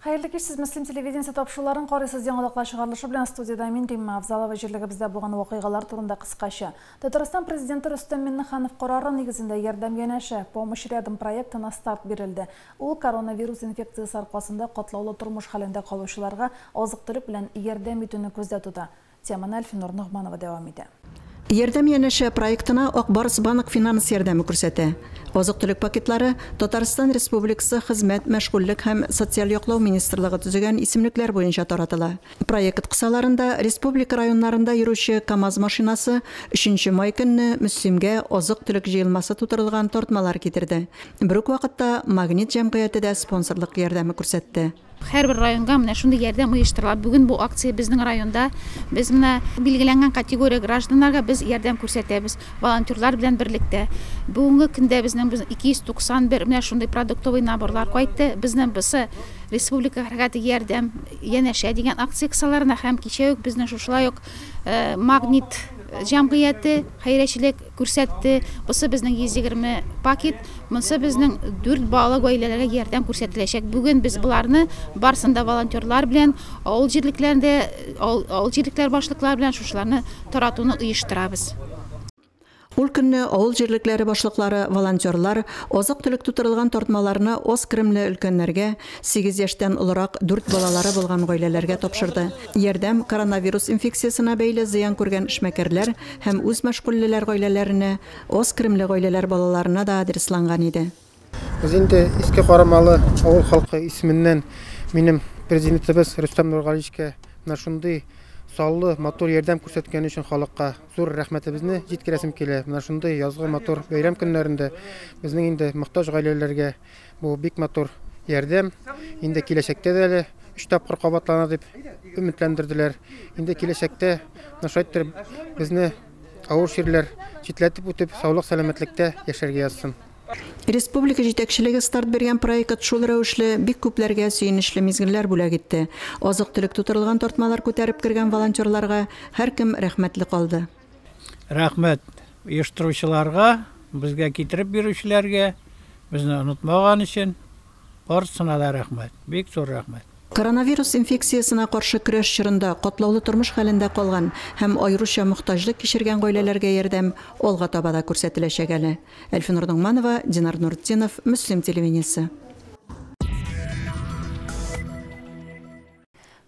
Хәерле кич, сез Мөслим телевидениесе тапшыруларын карыйсыз. Яңалыклар чыгарылышы белән студиядә мин, Римма Авзалова. Җирлегебездә булган вакыйгалар турында кыскача. Татарстан Президенты Рөстәм Миңнеханов карары нигезендә Ярдәм янәшә, Помощь рядом проектына старт бирелде. Ул коронавирус инфекциясе аркасында катлаулы тормыш хәлендә калучыларга азык-төлек белән ярдәм итүне күздә тота. Теманы Әлфинур Ногманова дәвам итә. Ярдәм янәшә проектына Ак Барс банк финанс ярдәме күрсәтә. Азык-төлек пакетлары Татарстан Республикасы Хезмәт, мәшгульлек һәм социаль яклау министрлыгы төзегән исемлекләр буенча таратыла. Проект кысаларында республика районнарында йөрүче КАМАЗ машинасы 3 май көнне Мөслимгә азык-төлек җыелмасы тутырылган тартмалар китерде. Бер үк вакытта Магнит җәмгыяте дә спонсорлык ярдәме күрсәтте. Һәрбер районга менә шундый ярдәм оештырыла. Бүген бу акция безнең районда. Без менә билгеләнгән категория гражданнарга без ярдәм күрсәтәбез волонтерлар белән берлектә. Бүгенге көндә безнең 291 менә шундый продуктовый наборлар кайтты. Безнең бусы республика хәрәкәте ярдәм янәшә дигән акция кысаларына һәм кичә үк безнең шушылай ук Магнит җәмгыяте хәйрәчелек күрсәтте. Бусы безнең 120 пакет, монысы безнең 4 балалы гаиләләргә ярдәм күрсәтеләчәк. Бүген без боларны барысын да волонтерлар белән, авыл җирлекләрендә, авыл җирлекләр башлыклары белән шушыларны таратуны оештырабыз. Ул көнне авыл җирлекләре башлыклары, волонтерлар азык-төлек тутырылган тартмаларны аз керемле өлкәннәргә, 8 яшьтән олырак 4 балалары булган гаиләләргә тапшырды. Ярдәм коронавирус инфекциясенә бәйле зыян күргән эшмәкәрләр һәм үзмәшгульлеләр гаиләләренә, аз керемле гаиләләр балаларына да адресланган иде. Без инде Иске Карамалы авыл халкы исеменнән минем президентыбыз Рөстәм Нургалиевичка менә шундый саллы матур ярдәм күрсәткән өчен халыкка зур рәхмәтебезне җиткерәсем килә. Менә шундый язгы матур бәйрәм көннәрендә безнең инде мохтаҗ гаиләләргә бу бик матур ярдәм. Инде киләчәктә дә әле 3 тапкыр кабатлана дип өметләндерделәр. Инде киләчәктә менә шулай итеп безне авыр чирләр читләтеп үтеп, саулык сәламәтлектә яшәргә язсын. Республика җитәкчелеге старт биргән проект шул рәвешле бик күпләргә сөенечле мизгелләр бүләк итте. Азык-төлек тутырылган тартмалар күтәреп кергән волонтерларга һәркем рәхмәтле калды. Рәхмәт оештыручыларга, безгә китереп бирүчеләргә, безне онытмаган өчен барысына да рәхмәт, бик зур рәхмәт. Коронавирус инфекциясенә каршы көрәш чорында катлаулы тормыш хәлендә калган һәм аеруча мохтаҗлык кичергән гаиләләргә ярдәм алга таба да күрсәтеләчәк әле. Әлфинур Ногманова, Динар Нуртдинов, Мөслим телевидениесе.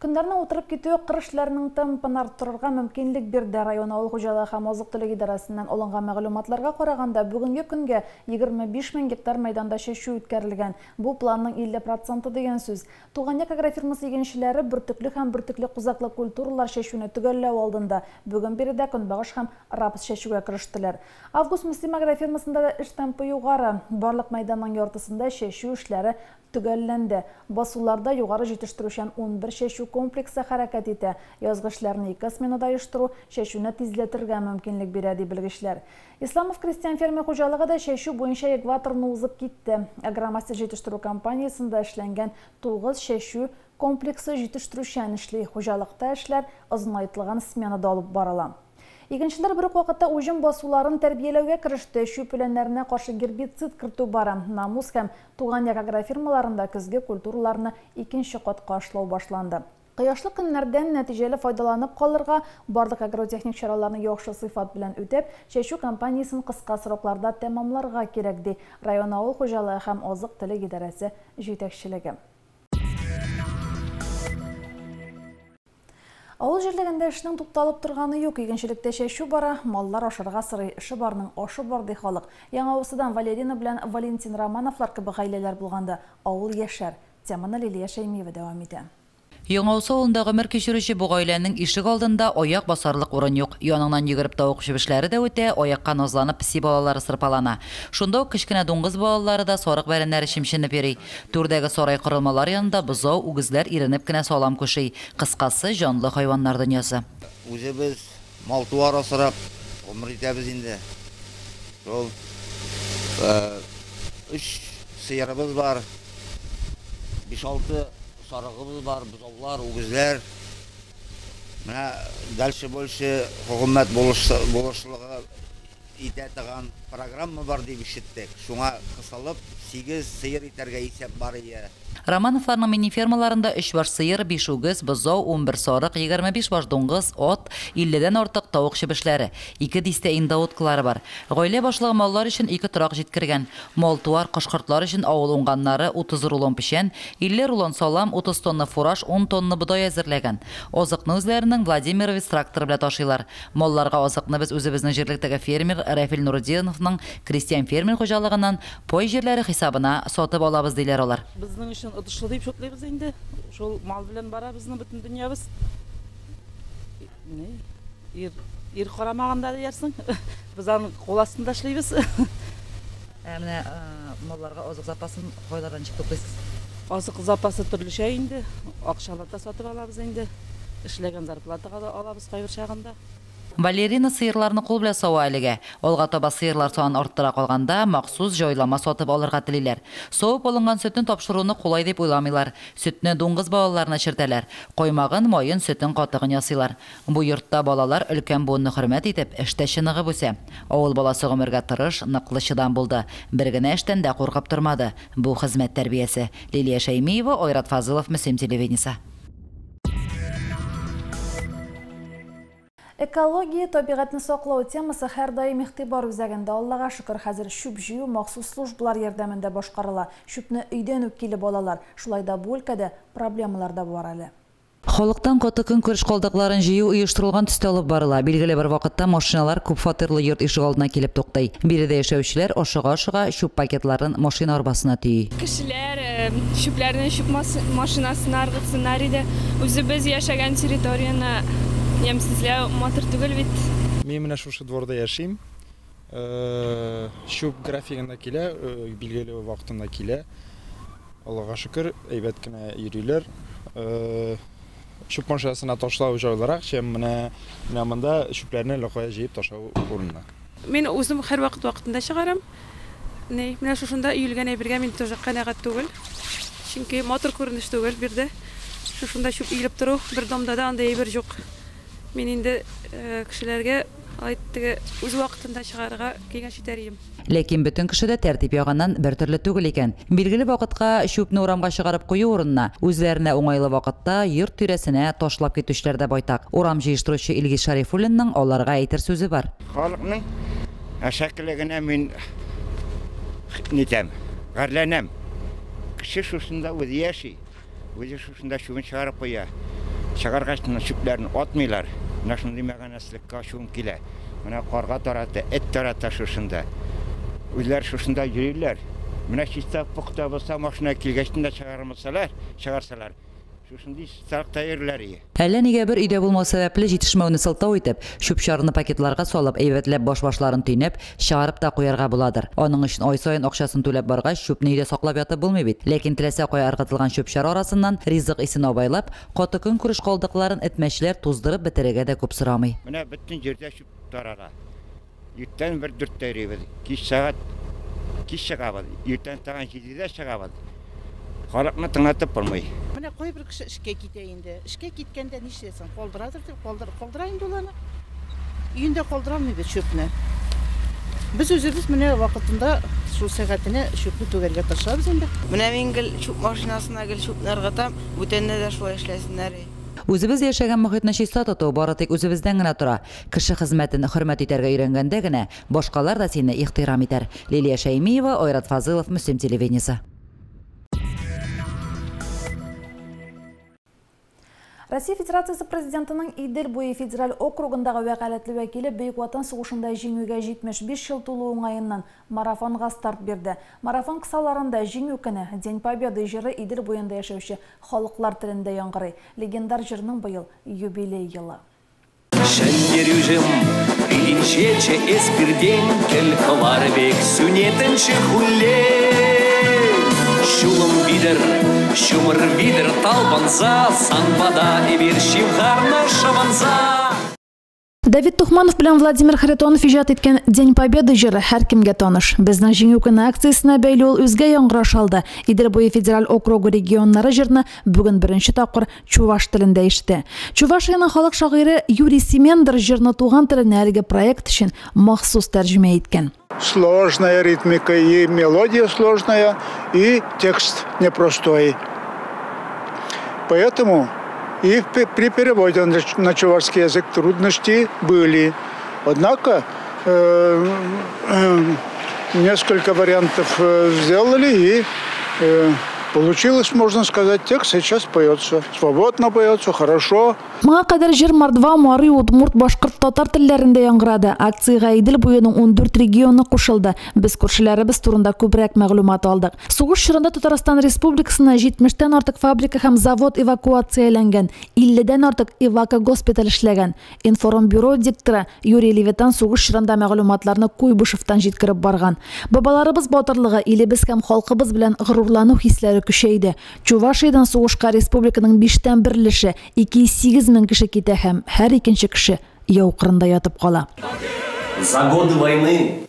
Көннәрнең утырып китүе кыр эшләренең темпын арттырырга мөмкинлек бирде. Район авыл хуҗалыгы һәм азык-төлек идарәсеннән алынган мәгълүматларга караганда, бүгенге көнгә 25 мең гектар мәйданда чәчү үткәрелгән. Бу планның 50% дигән сүз. Туган як агрофирмасы игенчеләре бөртекле һәм бөртекле кузаклы культуралар чәчүне төгәлләү алдында. Бүген биредә көнбагыш һәм рапс чәчүгә керештеләр. Август Мөслим агрофирмасында да эш темпы югары. Барлык мәйданның яртысында чәчү эшләре төгәлләнде. Басуларда югары җитештерүчән 11 чәчү комплексы хәрәкәт итә. Язгы эшләрне ике сменада оештыру чәчүне тизләтергә мөмкинлек бирә, ди белгечләр. Исламов крестьян фермер хуҗалыгы да чәчү буенча экваторны узып китте. Агромастер җитештерү компаниясендә эшләнгән 9 чәчү комплексы җитештерүчән эшли. Хуҗалыкта эшләр озынайтылган сменада алып барыла. Игенчеләр бер үк вакытта уҗым басуларын тәрбияләүгә кереште. Чүп үләннәренә каршы гербицид кертү бара. Намус һәм Туган як агрофирмаларында көзге культураларны икенче катка ашлау башланды. Кояшлы көннәрдән нәтиҗәле файдаланып калырга, барлык агротехник чараларны яхшы сыйфат белән үтәп, чәчү кампаниясен кыска срокларда тәмамларга кирәк, ди район авыл хуҗалыгы һәм азык-төлек идарәсе җитәкчелеге. Авыл җирлегендә эшнең тукталып торганы юк. Игенчелектә чәчү бара, маллар ашарга сорый, эше барның ашы бар, ди халык. Яңа Усыдан Валерина белән Валентин Романовлар кебек гаиләләр булганда авыл яшәр. Теманы Лилия Шәймиева дәвам итә. Яңа Усы авылында гомер кичерүче бу гаиләнең ишек алдында аяк басарлык урын юк. Яныңнан йөгереп тавык чебешләре дә үтә, аякка назланып песи балалары сырпалана. Шунда ук кечкенә дуңгыз балалары да сарык бәрәннәре чемченеп йөри. Түрдәге сарай корылмалар янында бозау, үгезләр иренеп кенә салам күши. Кыскасы, җанлы хайваннар дөньясы. Үзебез мал-туар асрап гомер итәбез инде. Шул 3 сыерыбыз бар, 5-6 сарыгыбыз бар, бозаулар, үгезләр. Менә дальше больше хөкүмәт булышлыгы итә торган программа бар дип ишеттек. Шуңа кысылып 8 сыер итәргә исәп бар ие. Романовларның мини-фермаларында 3 баш сыер, 5 үгез, бозау, 11 сарык, 25 баш дуңгыз, ат, 50-дән артык тавык чебешләре, 2 дистә индоуткалары бар. Гаилә башлыгы маллар өчен 2 торак җиткергән. Мал-туар, кош-кортлар өчен авыл уңганнары 30 рулон печән, 50 рулон салам, 30 тонна фураж, 10 тонна бодай әзерләгән. Азыкны үзләренең Владимировец тракторы белән ташыйлар. Малларга азыкны без үзебезнең җирлектәге фермер Рафил Нурудиновның крестьян фермер хуҗалыгыннан пай җирләре хисабына сатып алабыз диләр алар. Безнең өчен отышлы дип шутлыйбыз инде. Шул мал белән бара безнең бөтен дөньябыз. Ир карамаганда диярсең. Без аның кул астында эшлибез. Ә менә малларга азык запасын кайлардан ничек туплыйсыз? Азык запасы төрлечә инде. Акчалата сатып алабыз инде. Эшләгән зарплатага да алабыз кайбер чагында. Балерина сыерларны кул белән сава әлегә. Алга таба сыерлар санын арттыра калганда махсус җайлама сатып алырга телиләр. Савып алынган сөтне тапшыруны кулай дип уйламыйлар. Сөтне дуңгыз балаларына чертәләр. Каймагын, маен, сөтен катыгын ясыйлар. Бу йортта балалар өлкән буынны хөрмәт итеп, эштә чыныгып үсә. Авыл баласы гомергә тырыш, ныклы чыдам булды. Бер генә эштән дә куркып тормады. Бу хезмәт тәрбиясе. Лилия Шәймиева, Айрат Фазылов, Мөслим телевидениесе. Экология, табигатьне саклау темасы һәр даим игътибар үзәгендә. Аллага шөкер, хәзер чүп җыю махсус службалар ярдәмендә башкарыла. Чүпне өйдән үк килеп алалар. Шулай да бу өлкәдә проблемалар да бар әле. Халыктан каты көнкүреш калдыкларын җыю оештырылган төстә алып барыла. Билгеле бер вакытта машиналар күп фатирлы йорт ишегалдына килеп туктый. Биредә яшәүчеләр ашыга-ашыга чүп пакетларын машина арбасына төйи. Кешеләр чүпләрне чүп машинасына ыргытсыннар иде. Үзебез яшәгән территорияне ямьсезләү матур түгел бит. Мин менә шушы дворда яшим. Чүп графигында килә, билгеле вакытында килә. Аллага шөкер, әйбәт кенә йөриләр. Чүп машинасына ташлау җайлырак, чем менә монда чүпләрне лакая җыеп ташлау урынына. Мин үзем һәр вакыт вакытында чыгарам. Менә шушында өелгән әйбергә мин тоже канәгать түгел. Чөнки матур күренеш түгел бирде. Шушында чүп өелеп тору, бер домда да андый әйбер юк. Мин инде кешеләргә теге үз вакытында чыгарырга киңәш итәр идем. Ләкин бөтен кеше дә тәртип ягыннан бер төрле түгел икән. Билгеле вакытка чүпне урамга чыгарып кую урынына, үзләренә уңайлы вакытта йорт тирәсенә ташлап китүчеләр дә байтак. Урам җыештыручы Илгиз Шарифуллинның аларга әйтер сүзе бар. Халыкның әшәкелегенә мин нитәм, гарьләнәм. Кеше шушында үзе яши, үзе шушында чүбен чыгарып куя. Чыгаргач чүпләрен атмыйлар. Менә шундый мәгънәсезлеккә ачуым килә. Менә карга тарата, эт тарата шушында. Үзләр шушында йөриләр. Менә чиста пөхтә булса, машина килгәч тә чыгармасалар, чыгарсалар. Шушындый чисталыкта йөриләр ие. Әллә нигә бер өйдә булмау сәбәпле җитешмәүне сылтау итеп, чүп-чарны пакетларга салып, әйбәтләп баш-башларын төйнәп, чыгарып та куярга буладыр. Аның өчен ай саен акчасын түләп баргач, чүпне өйдә саклап ятып булмый бит. Ләкин теләсә кая ыргытылган чүп-чар арасыннан ризык исен абайлап, каты көнкүреш калдыкларын этмәчләр туздырып бетерергә дә күп сорамый. Менә бөтен җирдә чүп тарала. Иртән бер дүрттә йөрибез. Кич сәгать кич чыгабыз. Иртән тагын 7-дә чыгабыз. Халыкны тыңлатып булмый. Менә кайбер кеше эшкә китә инде. Эшкә киткәндә нишләсен? Калдырадыр дип, калдыра инде ул аны. Өендә калдыра алмый бит чүпне. Без үзебез менә вакытында шул сәгатенә чүпне түгәргә тырышабыз инде. Менә мин гел чүп машинасына гел чүпне ыргытам, бүтәнне дә шулай эшләсеннәр. Үзебез яшәгән мохитне чиста тоту бары тик үзебездән генә тора. Кеше хезмәтен хөрмәт итәргә өйрәнгәндә генә башкалар да сине ихтирам итәр. Лилия Шәймиева, Айрат Фазылов, Мөслим телевидениесе. Россия Федерациясе Президентының Идел буе федераль округындагы вәкаләтле вәкиле Бөек Ватан сугышында җиңүгә 75 ел тулу уңаеннан марафонга старт бирде. Марафон кысаларында Җиңү көне, День Победы җыры Идел буенда яшәүче халыклар телендә яңгырый. Легендар җырның быел юбилей елы. Шулым бидер, шумыр бидер талбанза, санбада эбир шивгарны шаванза. Давид Тухманов белән Владимир Харитонов иҗат иткән День Победы җыры һәркемгә таныш. Безнең Җиңү көне акциясенә бәйле ул үзгә яңгыраш алды. Идел буе федераль округы регионнары җырны бүген беренче тапкыр чуваш телендә ишетә. Чувашиянең халык шагыйре Юрий Семендер җырны туган теленә әлеге проект өчен махсус тәрҗемә иткән. Сложная ритмика, и мелодия сложная, и текст непростой. Поэтому и при переводе на чувашский язык трудности были. Однако несколько вариантов сделали, и получилось, можно сказать, текст сейчас поется. Свободно поется, хорошо. Моңа кадәр җыр мордва, мари, удмурт, башкорт, татар телләрендә яңгырады. Акциягә Идел буеның 14 регионы кушылды. Без күршеләребез турында күбрәк мәгълүмат алдык. Сугыш чорында Татарстан Республикасына 70-тән артык фабрика һәм завод эвакуацияләнгән, 50-дән артык эвакогоспиталь эшләгән. Информбюро дикторы Юрий Левитан сугыш чорында мәгълүматларны Куйбышевтан җиткереп барган. Бабаларыбыз батырлыгы, илебез һәм халкыбыз белән горурлану хисләре көчәйде. Чувашиядән сугышка республиканың 5-тән 1 өлеше, 208 мең кеше китә һәм һәр икенче кеше яу кырында ятып кала. За годы войны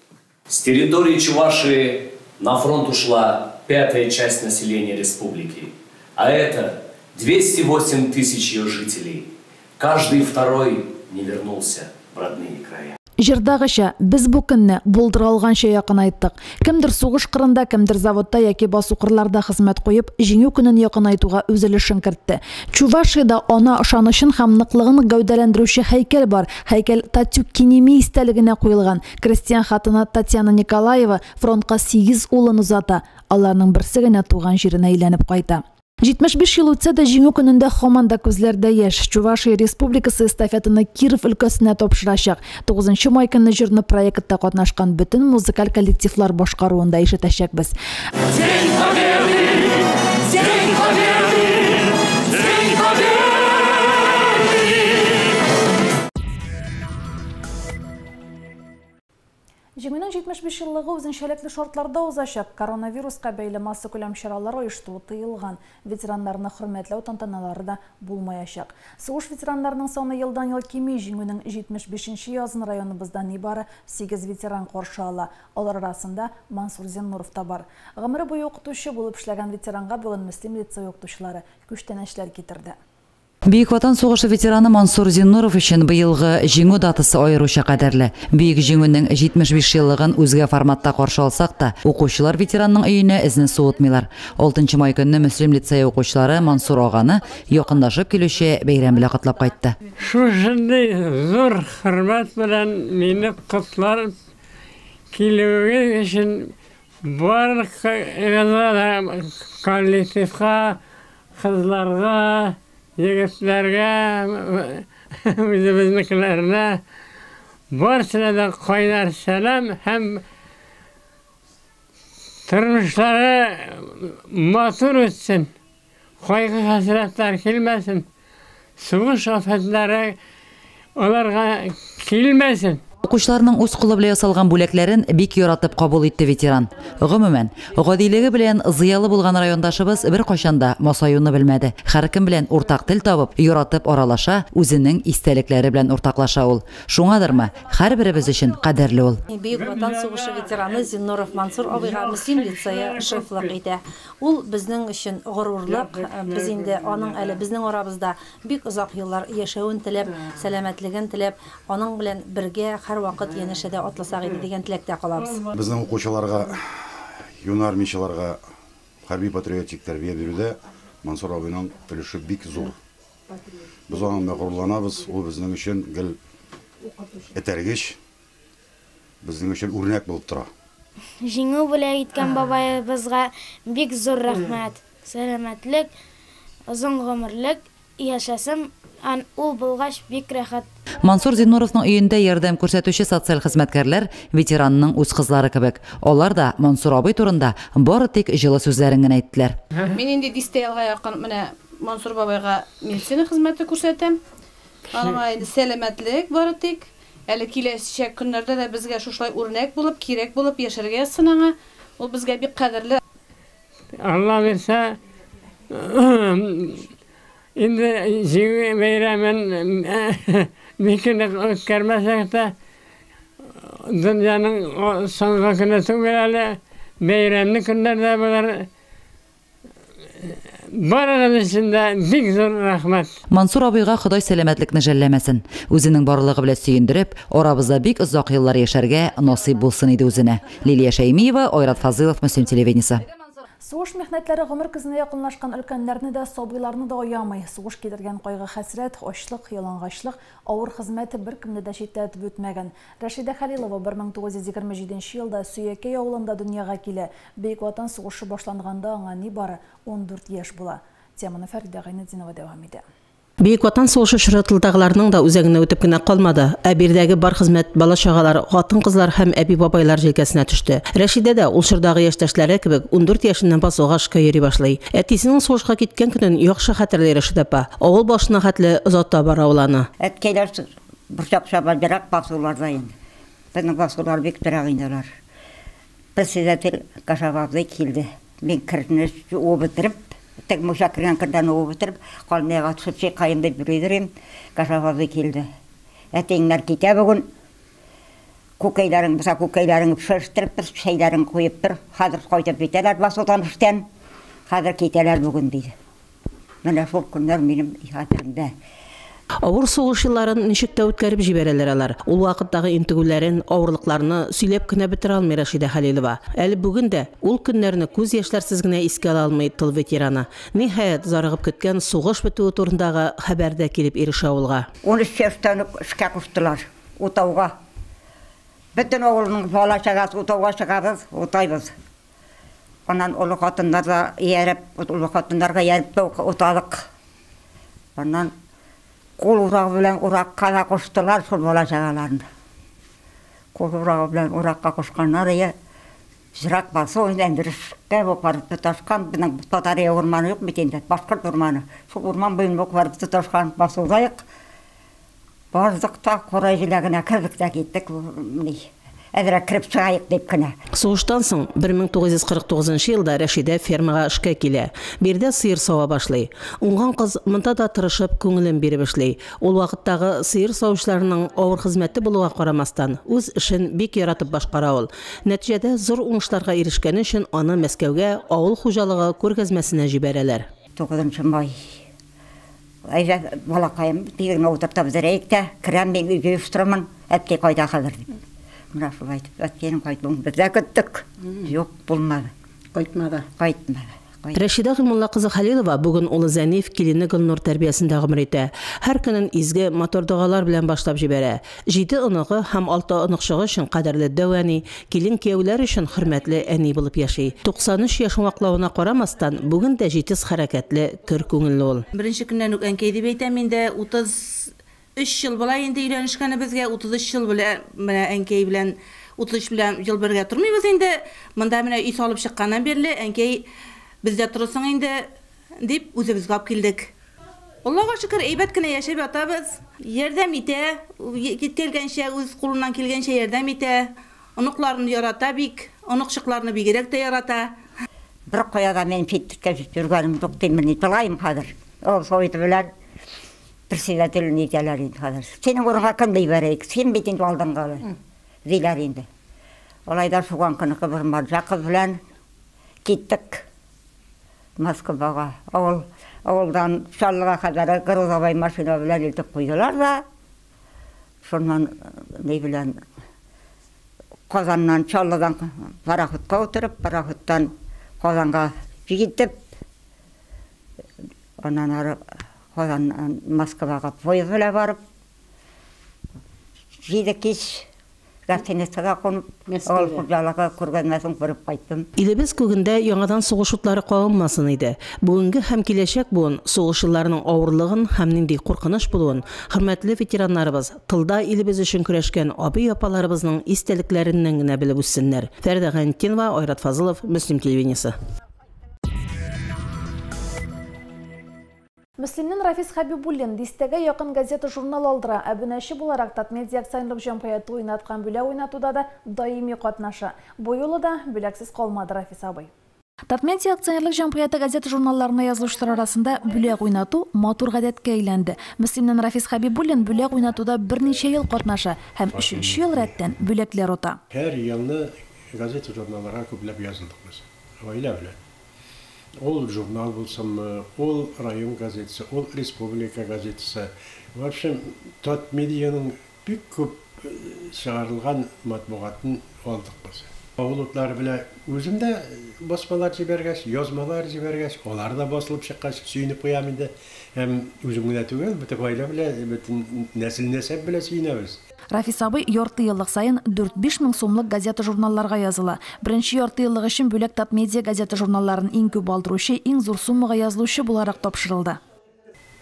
с территории Чувашии на фронт ушла 5-я часть населения республики, а это 208 тысяч ее жителей. Каждый второй не вернулся в родные края. Җырдагыча, без бу көнне булдыра алганча якынайттык. Кемдер сугыш кырында, кемдер заводта яки басу кырларда хезмәт куеп, җиңү көнен якынайтуга үз өлешен кертте. Чувашиядә ана ышанычын һәм ныклыгын гәүдәләндерүче һәйкәл бар. Һәйкәл Татюк Кинеми истәлегенә куелган. Крестьян хатыны Татьяна Николаева фронтка 8 улын озата. Аларның берсе генә туган җиренә әйләнеп кайта. 75 ел үтсә дә Җиңү көнендә һаман да күзләрдә яшь. Чувашия Республикасы эстафетаны Киров өлкәсенә тапшырачак. 9 май көнне җырны проектта катнашкан бөтен музыкаль коллективлар башкаруында ишетәчәкбез. День Победы! День Победы! День Победы! Җиңүнең 75 еллыгы үзенчәлекле шартларда узачак. Коронавируска бәйле массакүләм чаралар оештыру тыелган. Ветераннарны хөрмәтләү тантаналары да булмаячак. Сугыш ветераннарының саны елдан-ел кими. Җиңүнең 75-нче язын районыбызда нибары 8 ветеран каршы ала. Алар арасында Мансур Зиннуров та бар. Гомере буе укытучы булып эшләгән ветеранга бүген Мөслим лицей укытучылары күчтәнәчләр китерде. Бөек Ватан сугышы ветераны Мансур Зиннуров өчен быелгы җиңү датасы аеруча кадерле. Бөек җиңүнең 75 еллыгын үзгә форматта каршы алсак та, укучылар ветеранның өенә эзне суытмыйлар. 6 май көнне Мөслим лицее укучылары Мансур аганы якынлашып килүче бәйрәм белән котлап кайтты. Шушындый зур хөрмәт белән мине котлар килүе өчен барлык коллективка, кызларга, егетләргә, үзебезнекеләренә барысына да кайнар сәлам һәм тормышлары матур үтсен, кайгы-хәсрәтләр килмәсен, сугыш афәтләре аларга килмәсен. Укучыларның үз кулы белән ясалган бүләкләрен бик яратып кабул итте ветеран. Гомумән, гадилеге белән зыялы булган райондашыбыз бер кайчан да масаюны белмәде. Һәркем белән уртак тел табып, яратып аралаша, үзенең истәлекләре белән уртаклаша ул. Шуңадырмы, һәрберебез өчен кадерле ул. Бөек Ватан сугышы ветераны Зиннуров Мансур абыйга Мөслим лицее шефлык итә. Ул безнең өчен горурлык, без инде аның әле безнең арабызда бик озак еллар яшәвен теләп, сәламәтлеген теләп, аның белән бергә һәрвакыт янәшәдә атласак иде дигән теләктә калабыз. Безнең укучыларга, юнармиячыларга хәрби патриотик тәрбия бирүдә Мансур абыйның өлеше бик зур. Без аның белән горурланабыз, ул безнең өчен гел этәргеч, безнең өчен үрнәк булып тора. Җиңү бүләк иткән бабаебызга бик зур рәхмәт. Сәламәтлек, озын гомерлек яшәсен, ул булгач бик рәхәт. Мансур Зиннуровның өендә ярдәм күрсәтүче социаль хезмәткәрләр ветеранның үз кызлары кебек. Алар да Мансур абый турында бары тик җылы сүзләрен генә әйттеләр. Мин инде дистә елга якын менә Мансур бабайга медицина хезмәте күрсәтәм. Аңа инде сәламәтлек бары тик. Әле киләчәк көннәрдә дә безгә шушылай үрнәк булып, кирәк булып яшәргә язсын аңа. Ул безгә бик кадерле. Алла бирсә, Инде Җиңү бәйрәмен бик нык үткәрмәсәк тә, дөньяның соңгы көне түгел әле, бәйрәмле көннәр дә булыр. Барыгыз өчен дә бик зур рәхмәт. Мансур абыйга Ходай сәламәтлекне жәлләмәсен. Үзенең барлыгы белән сөендереп, арабызда бик озак еллар яшәргә насыйп булсын иде үзенә. Лилия Шәймиева, Айрат Фазылов, Мөслим телевидениесе. Сугыш михнәтләре гомер көзенә якынлашкан өлкәннәрне дә, сабыйларны да аямый. Сугыш китергән кайгы-хәсрәт, ачлык, ялангачлык, авыр хезмәт беркемне дә читләтеп үтмәгән. Рәшидә Хәлилова 1927 елда Сөякәй авылында дөньяга килә. Бөек Ватан сугышы башланганда аңа нибары 14 яшь була. Теманы Фәридә Гайнетдинова дәвам итә. Бөек Ватан сугышы чоры тылдагыларның да үзәгенә үтеп кенә калмады, ә биредәге бар хезмәт бала-чагалар, хатын-кызлар һәм әби-бабайлар җилкәсенә төште. Рәшидә дә, ул чордагы яшьтәшләре кебек, 14 яшеннән басуга эшкә йөри башлый. Әтисенең сугышка киткән көнен яхшы хәтерли Рәшидә апа. Авыл башына хәтле озата бара ул аны. Әткәйләр борчак чаба ерак басуларда инде. Безнең басулар бик ерак инде алар. Председатель Кашаф абзый килде. Мин керне уып бетереп, теге мунча кергән кердән уып бетереп, калмыяга төшеп чайкаем дип йөри идем. Кашаф абзый килде. Әтиеңнәр китә бүген. Күкәйләрең булса, күкәйләрең пешереп тор, чәйләрең куеп тор. Хәзер кайтып китәләр басудан эштән. Хәзер китәләр бүген, диде. Менә шул көннәр минем хәтеремдә. Авыр сугыш елларын ничек тә үткәреп җибәрәләр алар. Ул вакыттагы интегүләрен, авырлыкларны сөйләп кенә бетерә алмый Рәшидә Хәлилова. Әле бүген дә ул көннәрне күз яшьләрсез генә искә ала алмый тыл ветераны. Ниһаять, зарыгып көткән сугыш бетүе турындагы хәбәр дә килеп ирешә авылга. 13 яшьтән үк эшкә куштылар, утауга. Бөтен авылның бала-чагасы утауга чыгабыз, утайбыз. Аннан олы хатыннар да ияреп, олы хатыннарга ияреп тә утадык. Аннан кул урагы белән уракка да куштылар шул бала-чагаларны. Кул урагы белән уракка кушканнар, ие. Җырак басу инде Әндерешкә үк барып тоташкан, безнең Татария урманы юк бит инде, башкорт урманы. Шул урман буена ук барып тоташкан басудаек. Бардык та курай җиләгенә кердек тә киттек, ни, әзрәк кереп чыгаек дип кенә. Сугыштан соң, 1949 елда Рәшидә фермага эшкә килә. Биредә сыер сава башлый. Уңган кыз монда да тырышып, күңелен биреп эшли. Ул вакыттагы сыер савучыларның авыр хезмәте булуга карамастан, үз эшен бик яратып башкара ул. Нәтиҗәдә, зур уңышларга ирешкәне өчен аны Мәскәүгә авыл хуҗалыгы күргәзмәсенә җибәрәләр. Тугызынчы май. Әйдә, балакаем, тиз генә утыртып бетерәек тә, керәм мин өйгә оештырамын, әткәй кайда хәзер дип. Менә шулай итеп, әткәйнең кайтуын без дә көттек. Юк, булмады. Кайтмады. Кайтмады. Рәшидә Гыйлмулла кызы Хәлилова бүген улы Зәниф, килене Гөлнур тәрбиясендә гомер итә. Һәр көнен изге, матур догалар белән башлап җибәрә. Җиде оныгы һәм алты оныкчыгы өчен кадерле дәү әни, килен-кияүләр өчен хөрмәтле әни булып яши. 93 яшен ваклавына карамастан, бүген дә җитез хәрәкәтле, көр күңелле ул. Беренче көннән үк әнкәй дип әйтәм инде, 33 ел була инде өйләнешкәнебезгә, 33 ел белә менә әнкәй белән 33 белән ел бергә тормыйбыз инде. Монда менә өй салып чыкканнан бирле әнкәй бездә торырсың инде дип үзебезгә алып килдек. Аллага шөкер, әйбәт кенә яшәп ятабыз. Ярдәм итә, килгәнчә, үз кулыннан килгәнчә ярдәм итә. Оныкларын ярата бик, оныкчыкларны бигрәк тә ярата. Бер кая да мин читкә йөргәнем юк дим, мин тылаем хәзер. Ул советы белән председатель нитәләр инде хәзер. Синең урынга кемне җибәрәйек? Син бит инде алдынгы, диләр инде. Алай да суган көнке бер марҗа кыз белән киттек Москвага. Авыл авылдан Чаллыга кадәр грузовой машина белән илтеп куйдылар да, шуннан ни белән Казаннан Чаллыдан пароходка утырып, пароходтан Казанга җитеп, аннан ары Казаннан Москвага поезд белән барып, җиде кич гостиницада кунып, авыл хуҗалыгы күргәзмәсен күреп кайттым. Илебез күгендә яңадан сугыш утлары кабынмасын иде. Бүгенге һәм киләчәк буын сугыш елларының авырлыгын һәм нинди куркыныч булуын хөрмәтле ветераннарыбыз, тылда илебез өчен көрәшкән абый-апаларыбызның истәлекләреннән генә белеп үссеннәр. Фәридә Гайнетдинова, Айрат Фазылов, Мөслим телевидениесе. Мөслимнән Рафис Хәбибуллин дистәгә якын газета-журнал алдыра. Әбүнәче буларак Татмедиа акционерлык җәмгыяте уйнаткан бүләк уйнатуда да даими катнаша. Бу юлы да бүләксез калмады Рафис абый. Татмедиа акционерлык җәмгыяте газета-журналларына язылучылар арасында бүләк уйнату матур гадәткә әйләнде. Мөслимнән Рафис Хәбибуллин бүләк уйнатуда берничә ел катнаша һәм өченче ел рәттән бүләкләр ота. Һәр елны газета-журналларга күпләп язылдык без, гаилә белән. Ул журнал булсынмы, ул район газетасы, ул республика газетасы. В общем, Татмедианың бик күп чыгарылган матбугатын алдык без. Авыл утлары белән үзем дә басмалар җибәргәч, язмалар җибәргәч, алар да басылып чыккач, сөенеп куям инде. Һәм үзем генә түгел, бөтен гаилә белән, бөтен нәсел-нәсәп белән сөенәбез. Рафис абый ярты еллык саен дүрт-биш мең сумлык газета-журналларга языла. Беренче ярты еллык өчен бүләк Татмедиа газета-журналларын иң күп алдыручы, иң зур суммага язылучы буларак тапшырылды.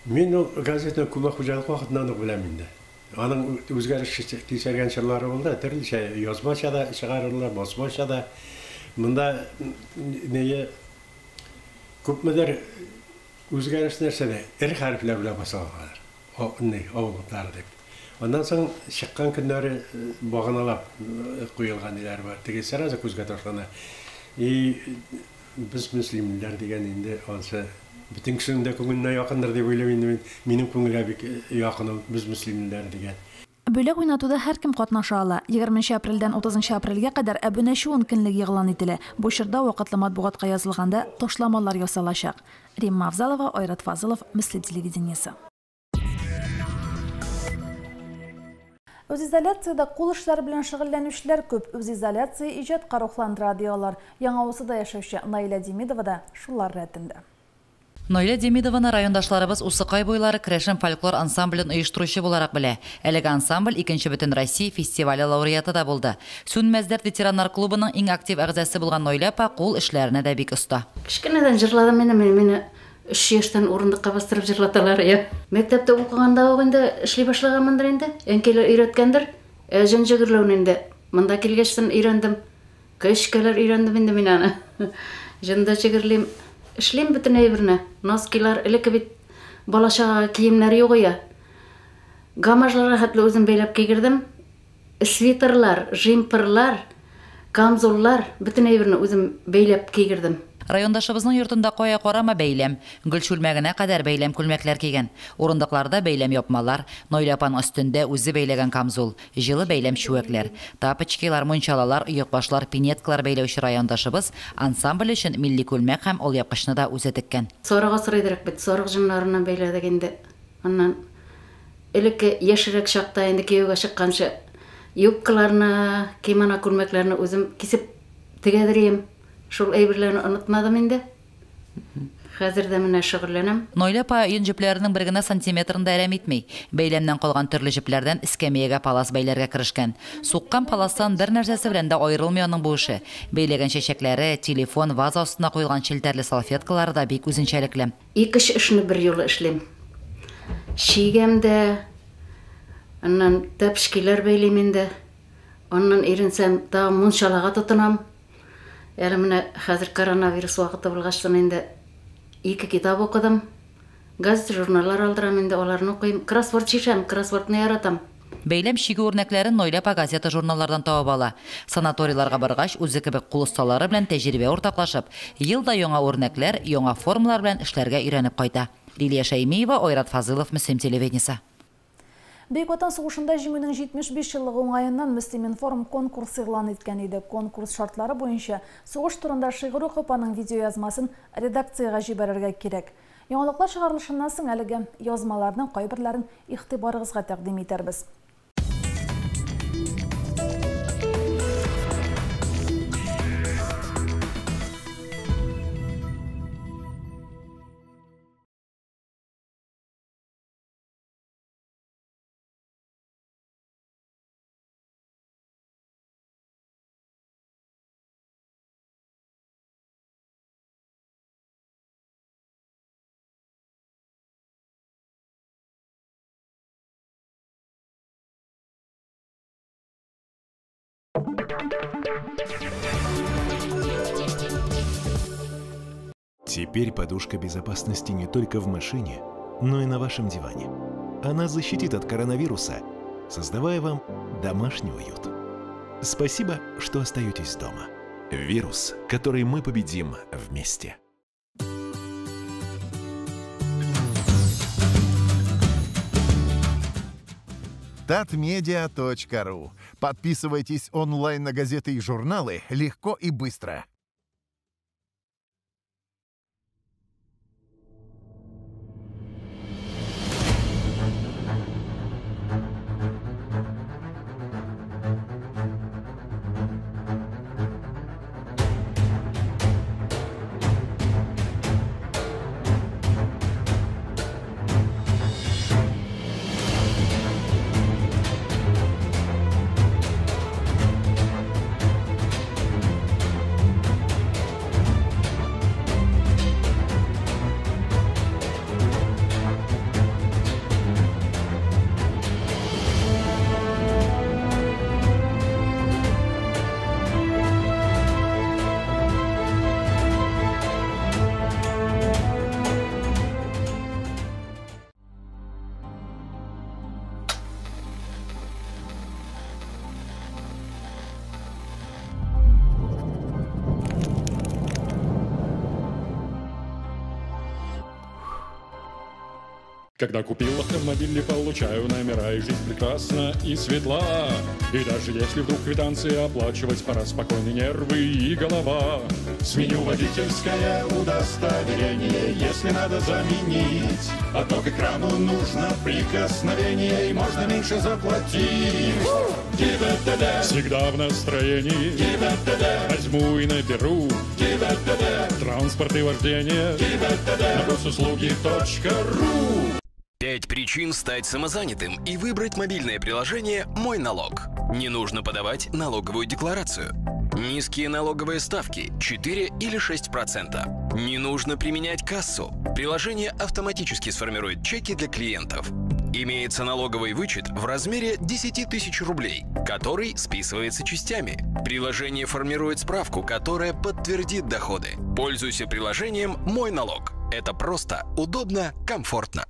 Мин ул газетаны күмәк хуҗалык вакытыннан ук беләм инде. Аның үзгәреш кичергән чорлары булды, төрлечә язмача да чыгарылды, басмача да. Монда нее күпмедер үзгәреш нәрсәдә, эре хәрефләр белән басылган хәзер, авыл утлары дип. Аннан соң чыккан көннәре баганалап куелган ниләр бар, теге сразу күзгә ташлана. И без мөслимлеләр дигән инде ансы бөтен кешенең дә күңеленә якындыр дип уйлыйм инде мин. Минем күңелгә бик якын ул без мөслимлеләр дигән. Бүләк уйнатуда һәркем катнаша ала. 20 апрельдән 30 апрельгә кадәр әбүнәче ункөнлеге игълан ителә. Бу чорда вакытлы матбугатка язылганда ташламалар ясалачак. Римма Авзалова, Айрат Фазылов, Мөслим телевидениесе. Үзизоляциядә кул эшләре белән шөгыльләнүчеләр күп. Үзизоляция иҗатка рухландыра, ди алар. Яңа Усыда яшәүче Наилә Демидова да шулар рәтендә. Наилә Демидованы райондашларыбыз Усыкай буйлары керәшен фольклор ансамблен оештыручы буларак белә. Әлеге ансамбль икенче Бөтенроссия фестивале лауреаты да булды. Сүнмәс дәрт ветераннар клубының иң актив әгъзасы булган Наилә апа кул эшләренә дә бик оста. Кечкенәдән җырладым инде мин, мине өч яшьтән урындыкка бастырып җырлаталар. Я. Мәктәптә укыганда ук инде эшли башлаганмындыр инде. Әнкәйләр өйрәткәндер. Ә җен җегерләүне инде монда килгәчтен өйрәндем. Көчкәләр өйрәндем инде мин аны. Җен дә җегерлим. Эшлим бөтен әйберне. Носкилар, элекке бит бала-чагага киемнәр юк ия. Гамажларга хәтле үзем бәйләп кигердем. Свитерлар, жимперлар, камзуллар, бөтен әйберне үзем бәйләп кигердем. Райондашыбызның йортында кая карама бәйләм, гөл чүлмәгенә кадәр бәйләм күлмәкләр кигән. Урындыкларда бәйләм япмалар, Наилә апаның өстендә үзе бәйләгән камзул, җылы бәйләм чүәкләр. Тапочкилар, мунчалалар, оекбашлар, пинеткалар бәйләүче райондашыбыз ансамбль өчен милли күлмәк һәм алъяпкычны да үзе теккән. Сарык асрыйдырык бит, сарык җоннарыннан бәйләдек инде. Аннан элекке яшьрәк чакта инде кияүгә чыкканчы юбкаларны, кимоно күлмәкләрне үзем кисеп тегәдер идем. Шул әйберләрне онытмадым инде. Хәзер дә менә шөгыльләнәм. Наилә апа йон җепләренең бер генә сантиметрын да әрәм итми. Бәйләмнән калган төрле җепләрдән эскәмиягә палас бәйләргә керешкән. Суккан паластан бер нәрсәсе белән дә аерылмый аның бу эше. Бәйләгән чәчәкләре, телефон, ваза астына куелган челтәрле салфеткалары да бик үзенчәлекле. Ике-өч эшне бер юлы эшлим. Чигәм дә, аннан тәпшкиләр бәйлим инде. Аннан иренсәм, тагын мунчалага тотынам. Әле менә хәзер коронавирус вакыты булгачтан инде ике китап укыдым. Газета, журналлар алдырам инде, аларны укыйм. Кроссворд чишәм, кроссвордны яратам. Бәйләм чигү үрнәкләрен Наилә апа газета, журналлардан табып ала. Санаторийларга баргач, үзе кебек кул осталары белән тәҗрибә уртаклашып, ел да яңа үрнәкләр, яңа формалар белән эшләргә өйрәнеп кайта. Лилия Шәймиева, Айрат Фазылов, Мөслим телевидениесе. Бөек Ватан сугышында җиңүнең 75 еллыгы уңаеннан Мөслим информ конкурс игълан иткән иде. Конкурс шартлары буенча сугыш турында шигырь укып, аның видеоязмасын редакциягә җибәрергә кирәк. Яңалыклар чыгарылышыннан соң әлеге язмаларның кайберләрен игътибарыгызга тәкъдим итәрбез. Теперь подушка безопасности не только в машине, но и на вашем диване. Она защитит от коронавируса, создавая вам домашний уют. Спасибо, что остаетесь дома. Вирус, который мы победим вместе. Татмедиа.ру. Подписывайтесь онлайн на газеты и журналы легко и быстро. Когда купил автомобиль, не получаю номера, и жизнь прекрасна и светла. И даже если вдруг квитанции оплачивать, пора спокойны нервы и голова. Сменю водительское удостоверение, если надо заменить. Одно к экрану нужно прикосновение, и можно меньше заплатить. ГИБДД. Всегда в настроении. ГИБДД. Возьму и наберу. ГИБДД. Транспорт и вождение. ГИБДД. На госуслуги.ру. 5 причин стать самозанятым и выбрать мобильное приложение «Мой налог». Не нужно подавать налоговую декларацию. Низкие налоговые ставки – 4 или 6%. Не нужно применять кассу. Приложение автоматически сформирует чеки для клиентов. Имеется налоговый вычет в размере 10 тысяч рублей, который списывается частями. Приложение формирует справку, которая подтвердит доходы. Пользуйся приложением «Мой налог». Это просто, удобно, комфортно.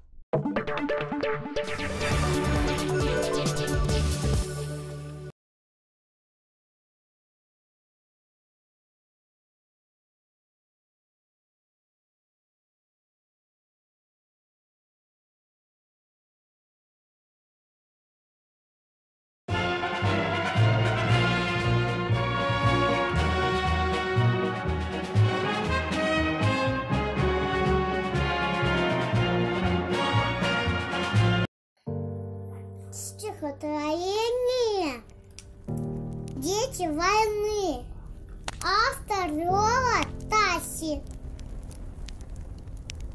Стихотворение «Дети войны». Автор Лёва Таси.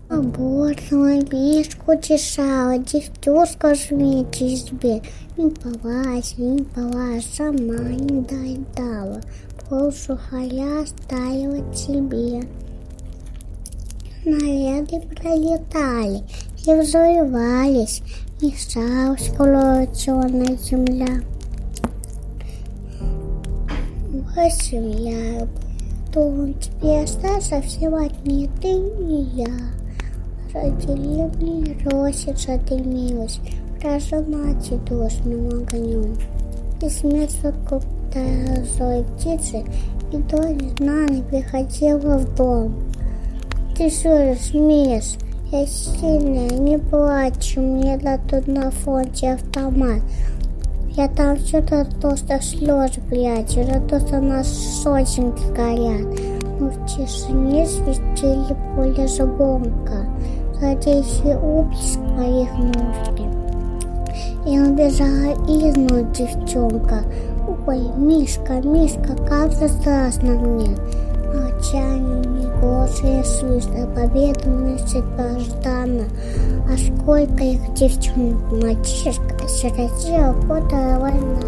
Оборного мишку чесала, девчушка жмет избе. Не полазь, не полазь, сама не доедала. Пол сухаря оставила тебе. Снаряды пролетали и взрывались. Мешалась колоченая земля. Восемь я дом тебе остался совсем одни, ты и я. Родили мне росица дымилась, прожимать душным огнем. И смерть вокруг злой птицы, и дочь знаны приходила в дом. Ты что же смеешь? Я сильная, не плачу, мне дадут на фронте автомат. Я там все за то, что слезы прячу, за то, что нас сотенки горят. Но в тишине светили поле звонко, злодейский облиск моих ножки. И убежала из ног девчонка. Ой, Мишка, Мишка, как же страшно мне. Молчание, ни голоса не слышно, победу мыслит бождана. А сколько их девчонок, мальчишек, осиротела года война.